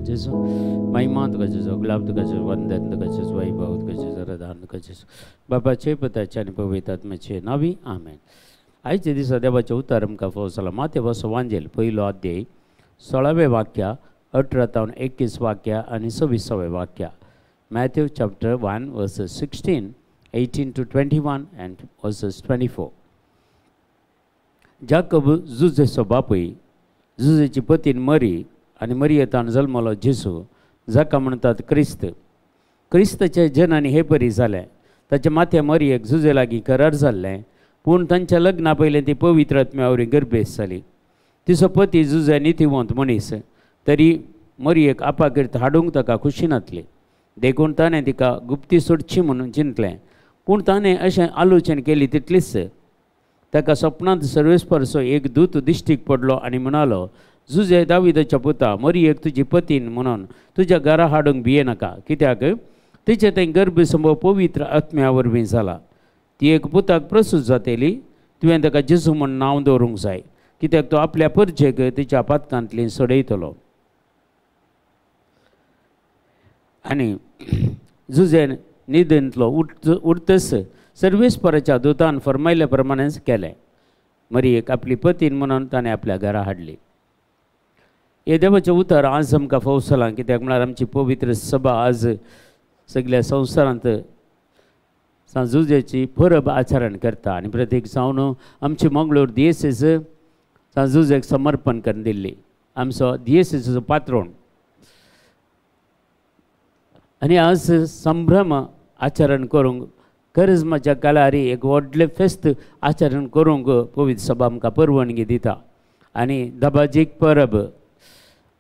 जेजू, महिमा तुका जेजू, गुलाब तुका जेजू, वंदन तुका जेजू, वैभव तुका जेजू, रदान तुका जेजू, बापाचे पुताचे आनी पवित्र आत्म्याचे नांवी आमेन. आयच्या दिसा देवाचें उतर आमकां फावो जाला मातेवसो वांजेल पयलो अध्याय 16वें वाक्य 18 तावन 21 वाक्य आनी 26वें वाक्य. Matthew chapter 1 verses 16, 18 to 21 and verses 24. Jacob जुजेचो बापूय, जुजेची पतीन मरी आनी मरियेतान जल्मलो जेजू, जाका म्हणटात क्रिस्त. क्रिस्ताचे जनन हे परी जालें. ताच्या माथ्या मरियेक जुजे लागीं करार जाल्लें, पूण तांच्या लग्ना पयलें ती पवित्र आत्म्या वरवीं गर्भेस्त जाली. तिचो पती जुजे नितीवंत मनीस, तरी मरियेक आपाकीर्त हाडूंक ताका खुशी नासली, देखून ताणें तिका गुप्ती सोडची म्हणून चिंतलें. पूण ताणें अशें आलोचन केली तितलीच ताका सपनांत सर्वेस्परचो एक दूत दिश्टीक पडलो आनी म्हणालो, जुजे दाविदाच्या पुता, मरियेक तुजी पतीन म्हणून तुज्या घरा हाडूंक भियेनाका, कित्याक तिचें थंय गर्भसंभव पवित्र आत्म्या वरवीं जाला. ती एक पुताक प्रसूत जातली, तुवें ताका जेजू म्हूण नांव दवरूंक जाय, कित्याक तो आपल्या परजेक तिच्या पातकांतली सोडयतलो. आनी जुजेन न्हिदेंतलो उठतच सर्वेस्पराच्या दुतान फरमायल्या प्रमाणेच केलें. मरियेक आपली पतीन म्हणून ताणें आपल्या घरा हाडली. हे देवाचें उतर आज आमकां फावो जालां, कित्याक म्हळ्यार आमची पवित्र सभा आज सगल्या संवसारांत सांजुजेची परब आचरण करता आनी प्रत्येक जावन आमची मंगळूर दियेसेस सांजुजेक समर्पण करून दिल्ली, आमचो दियेसेसचो पात्रोण. आनी आज संभ्रम आचरण करूंक करिज्माच्या काळारी एक व्हडलें फेस्त आचरण करूंक पवित्र सभा आमकां परवानगी दिता. आनी दबाजीक परब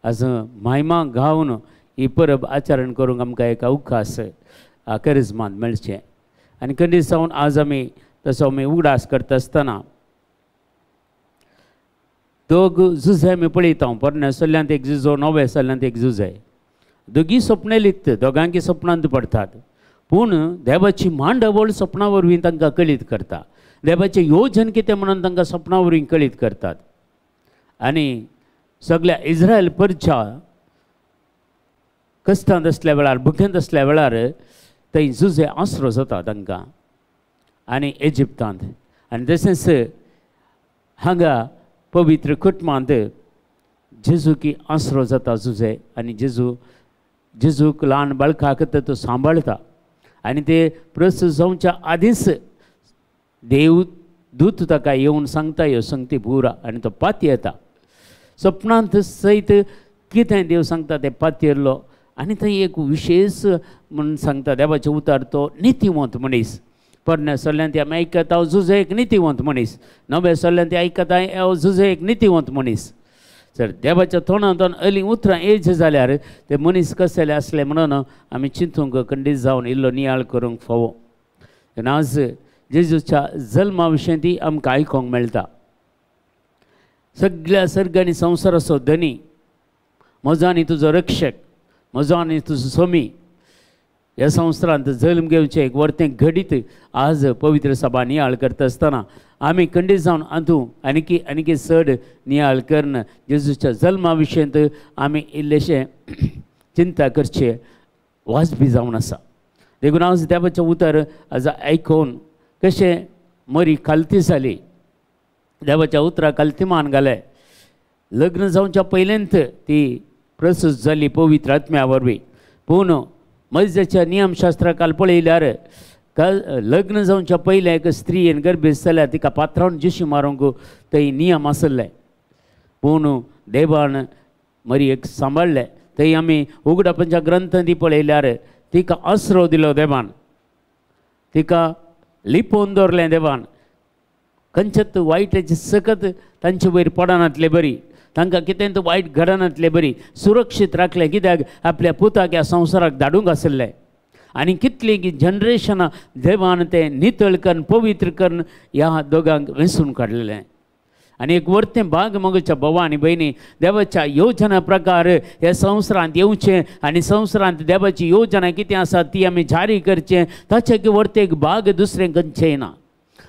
आज मायमा गावन ही परब आचरण करूंक आमकां एक अवकाश करिज्मांत मेळचें. आनी खंडीत जावन आज आमी तसो आमी उगडास करता आसतना दोग जुजे आमी पळयता. पोरण्या सल्ल्यांत एक जुजो, नव्या सल्ल्यांत एक जुजे. दोगी सपनेलीत, दोगांकी सपनांत पडटात, पूण देवाची मांडावळ सपना वरवीं तांकां कळीत करता. देवाचें योजन कितें म्हणून तांकां सपना वरवीं कळीत करतात. आनी सगल्या इस्रायल परच्या कश्टांत आसल्या वेळार, भुकेंत आसल्या वेळार थंय जुजे आसरो जाता तांकां आनी इजिप्तांत. आनी तशेंच हांगा पवित्र कुटुंबांत जेजूकी आसरो जाता जुजे, आनी जेजूक ल्हान बाळकाक तो सांबाळटा. आनी ते प्रस्तुत जावच्या आदींच देव दूत ताका येवन सांगता, ह्यो संगती पुरा, आनी तो पाती येता. सपनांत सयत कितें देव सांगता तें पातयेल्लो. आनी थंय एक विशेश म्हूण सांगता देवाचें उतर, तो नितीवंत मनीस. पोरण्या सल्ल्यांत आमी आयकता जुजे एक नितीवंत मनीस, नव्या सल्ल्यांत आयकता जुजे एक नितीवंत मनीस. जर देवाच्या तोंडांतल्यान अली उतरां येयचे जाल्यार ते मनीस कसले आसले म्हणून आमी चिंतूंक खंडीत जावन इल्लो नियाळ करूंक फावो. आज जेजूच्या जल्मा विशीं ती आमकां आयकूंक मेळटा. सगळ्या सर्ग आनी संवसाराचो धनी, म्हजो आनी तुजो रक्षक, म्हजो आनी तुजो स्वामी, ह्या संवसारांत जल्म घेवचें एक वर्तें घडीत आज पवित्र सभा नियाळ करता आसतना आमी खंडीत जावन अंदू आनीकी आनीकी चड नियाळ करून जेजूच्या जल्मा विशयंत आमी इल्लेशें चिंता करचें वाजपी जावन आसा. देखून आज देवाचें उतर आज आयकून कशें मरी खालती जाली, देवाच्या उतराक खालती मान घालें. लग्न जावच्या पयलेंत ती प्रसूत जाली पवित्र आत्म्या वरवीं. पूण मजेच्या नियमशास्त्रा काल पळयल्यार लग्न जावच्या पयलें एक स्त्रियेन गर्भेस्त जाल्यार तिका पात्रावन जिशी मारूंक थंय नियम आसले, पूण देवान मरियेक सांबाळ्ळें. थंय आमी उगडापाच्या ग्रंथांत पळयल्यार तिका आसरो दिलो देवान, तिका लिपोवन दवरलें देवान. खंयच्याच वायटाची सकत तांचे वयर पडनातले बरी, तांकां कितें वायट घडनातले बरी, सुरक्षीत राखलें. कित्याक आपल्या पुताक ह्या संवसाराक धाडूंक आशिल्लें. आनी कितलीं की जनरेशनां देवान तें नितळ करून पवित्र करून ह्या दोगांक वेंचून काडलेलें. आनी एक वर्तें भाग मगच्या भावा आनी भयणी देवाच्या योजना प्रकार ह्या संवसारांत येवचें आनी संवसारांत देवाची योजना कितें आसा ती आमी जारी करचें. ताचें की वर्तें एक भाग दुसरें खंयचें ना.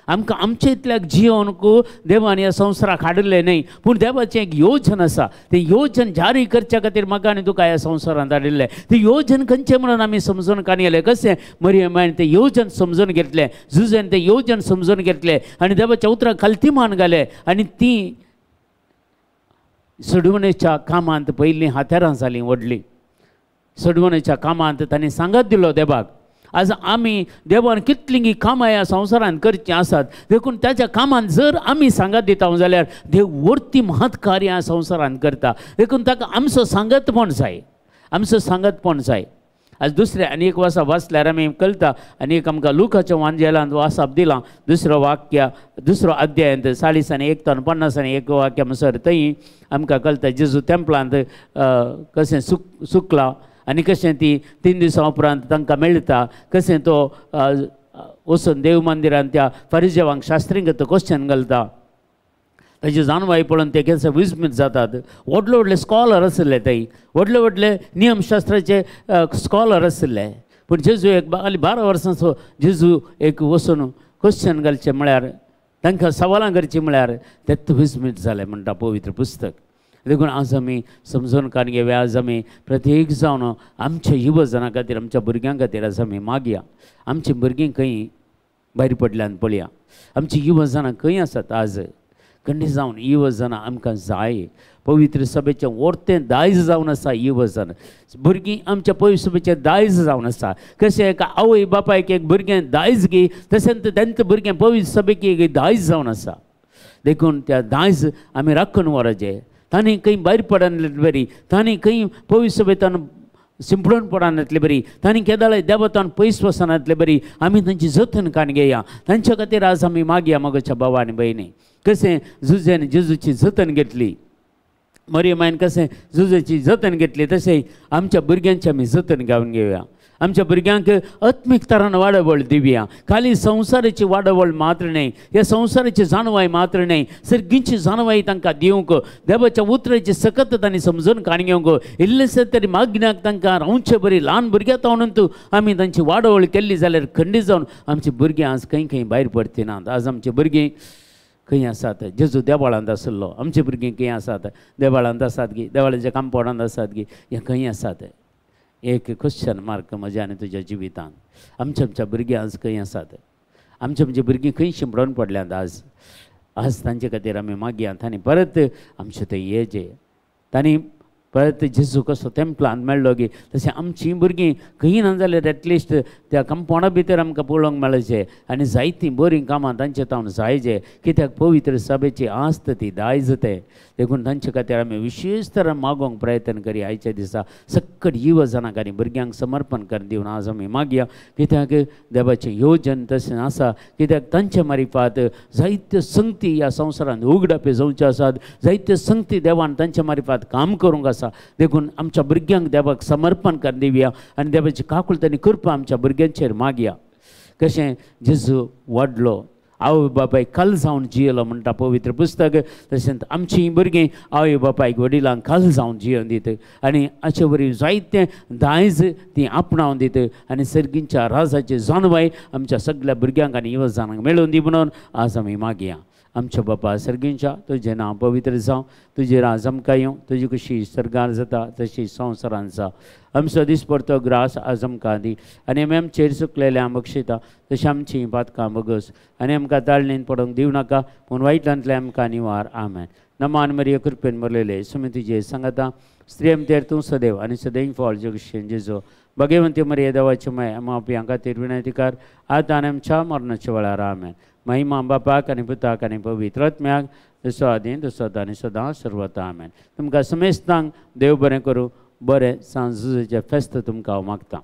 आमकां आमचे इतल्याक जियोनक देवान ह्या संवसाराक हाडिल्लें न्हय, पूण देवाचें एक योजन आसा. तें योजन जारी करच्या खातीर म्हाका आनी तुका ह्या संवसारांत हाडिल्लें. तें योजन खंयचें म्हणून आमी समजून काणी येलें. कशें मरियमान तें योजन समजून घेतलें, जुझेन तें योजन समजून घेतलें आनी देवाच्या उतराक खालती मान घालें आनी ती सोडवणेच्या कामांत पयलीं हातेरां जालीं व्हडलीं. सोडवणेच्या कामांत तांणी सांगत दिलो देवाक. आज आमी देवान कितलीं कामां ह्या संवसारांत करचीं आसात, देखून ताच्या कामांत जर आमी सांगत दिता जाल्यार देव वर्ती महत् कार्यां संवसारांत करता. देखून ताका आमचो सांगतपण जाय, आमचो सांगतपण जाय. आज दुसरें आनी एक वासाप वाचल्यार आमी कळटा. आनी एक आमकां लुकाच्या वांजेलांत वासाप दिलां, दुसरो वाक्य दुसरो अध्यायांत 40 आनी 1 50 आनी 1 वाक्य म्हणसर थंय आमकां कळटा जेजू तेंपलांत कशें सुकला आनी कशें ती 3 दिसां उपरांत तांकां मेळटा, कशें तो वचून देव मंदिरांत त्या फरिजेवांक शास्त्रींक तो क्वेश्चन घालता. ताजी जाणवाय पळोवन ते केन्ना विस्मीत जातात. व्हडले व्हडले स्कॉलर आशिल्ले थंय, व्हडले व्हडले नियमशास्त्राचे स्कॉलर आशिल्ले, पूण जेजू एक 12 वर्सांचो जेजू एक वचून क्वेश्चन घालचें म्हळ्यार तांकां सवालां करचीं म्हळ्यार तेच विस्मीत जाले म्हणटा पवित्र पुस्तक. देखून आज आमी समजून काडून घेवया. आज आमी प्रत्येक जावन आमच्या युवजना खातीर, आमच्या भुरग्यां खातीर आज आमी मागया. आमची भुरगीं खंय भायर पडल्यान पळया, आमची युवजनां खंय आसात आज. खंडी जावन युवजनां आमकां जाय. पवित्र सभेचें वर्तें दायज जावन आसा युवजन. भुरगीं आमच्या पवित्र सभेचें दायज जावन आसा. कशें एका आवय बापायक एक भुरगें दायज गी, तशेंच तेंच भुरगें पवित्र सभेक एक दायज जावन आसा. देखून त्या दायज आमी राखून व्हरचें. तांणी खंय भायर पडनातली बरी, तांणी खंय पवित्र सभेतान सिंपडून पडनातली बरी, तांणी केदाळे देवतान पयस वचनातले बरी, आमी तांची जतन काडून घेया. तांच्या खातीर आज आमी मागया मगोच्या भावा आनी भयणी. कशें जुझेन जेजूची जतन घेतली, मरियमायन कशें जुझेची जतन घेतली, तशें आमच्या भुरग्यांची आमी जतन घेवन घेवया. आमच्या भुरग्यांक आत्मीक तरान वाडवळ दिवया. खाली संवसाराची वाडवळ मात्र न्हय, ह्या संवसाराची जाणवाय मात्र न्हय, सर्गींची जाणवाय तांकां दिवंक, देवाच्या उतराची सकत तांणी समजून काडून घेवंक, इल्लेशें तरी मागण्याक तांकां रावचे बरी ल्हान भुरग्यां तावन आमी तांची वाडवळ केल्ली जाल्यार खंडीत जावन आमची भुरगीं आज खंय खंय भायर पडतिनात. आज आमची भुरगीं खंय आसात? जेजू देवाळांत आशिल्लो. आमची भुरगीं खंय आसात? देवाळांत आसात गी, देवाळाच्या कंपाउंडांत आसात गी, हें खंय आसात? एक क्वेश्चन मार्क म्हज्या आनी तुज्या जिवितांत. आमच्या आमच्या भुरगीं आज खंय आसात? आमच्या आमची भुरगीं खंय शिंपडून पडल्यांत आज? आज तांचे खातीर आमी मागया. तांणी परत आमचे थंय येचे, तांणी परत जेजू कसो तेंपलांत मेळ्ळो गी तशें आमचीं भुरगीं खंय ना जाल्यार एटलिस्ट त्या कंपाउंडा भितर आमकां पळोवंक मेळचें आनी जायतीं बरीं कामां तांचे तावन जायचे. कित्याक पवित्र सभेची आस्त ती दायज तें. देखून तांचे खातीर आमी विशेश तरान मागोवंक प्रयत्न करी. आयच्या दिसा सक्कट युवजनांक आनी भुरग्यांक समर्पण करून दिवन आज आमी मागया. कित्याक देवाचें योजन तशें आसा. कित्याक तांचे मारिफात जायत्यो संगती ह्या संवसारांत उगडापे जावच्यो आसात, जायत्यो संगती देवान तांचे मारिफात काम करूंक आसा. देखून आमच्या भुरग्यांक देवाक समर्पण करून दिवया आनी देवाची काकूळट आनी कृपा आमच्या भुरग्यांचेर मागया. कशें जेजू वाडलो, आवय बापायक खाल जावन जियेलो म्हणटा पवित्र पुस्तक, तशेंच आमचीं भुरगीं आवय बापायक वडिलांक खाल जावन जियोवन दित आनी अशे वरी जायतें दायज तीं आपणावन दित आनी सर्गींच्या राजाची जाणवाय आमच्या सगळ्या भुरग्यांक आनी युवजनांक मेळोवन दी म्हणून आज आमी मागया. आमच्या बापा सर्गींच्या, तुजें नांव पवित्र जावं, तुजें राज आमकां येवं, तुजी कशी सर्गार जाता तशी संवसारांत जावं. आमचो दिसपडतो ग्रास आज आमकां दी आनी आमी आमचेर चुकलेल्या बक्षिता तशें आमचीं पातकां बगस आनी आमकां ताळणेन पडोवंक दिवं नाका, पूण वायटांतलें आमकां निवार. आमेन. नमान मरिया, कृपेन भरलेले, सुमी तुजे सांगता, स्त्री आमचेर तूं सदैव आनी सदैव फळ जगशेन जेजो. भगवंती मरिया देवाची माय, आमा आपल्या खातीर विनंती कर आतां आनी आमच्या मरणाच्या वेळार. आमेन. महिमा बापाक आनी पुताक आनी पवित्र आत्म्याक, जसो आदीं तसो आतां आनी सदां सर्वता. आमेन. तुमकां समेस्तांक देव बरें करूं. बरें सांजुजेचें फेस्त तुमकां हांव मागतां.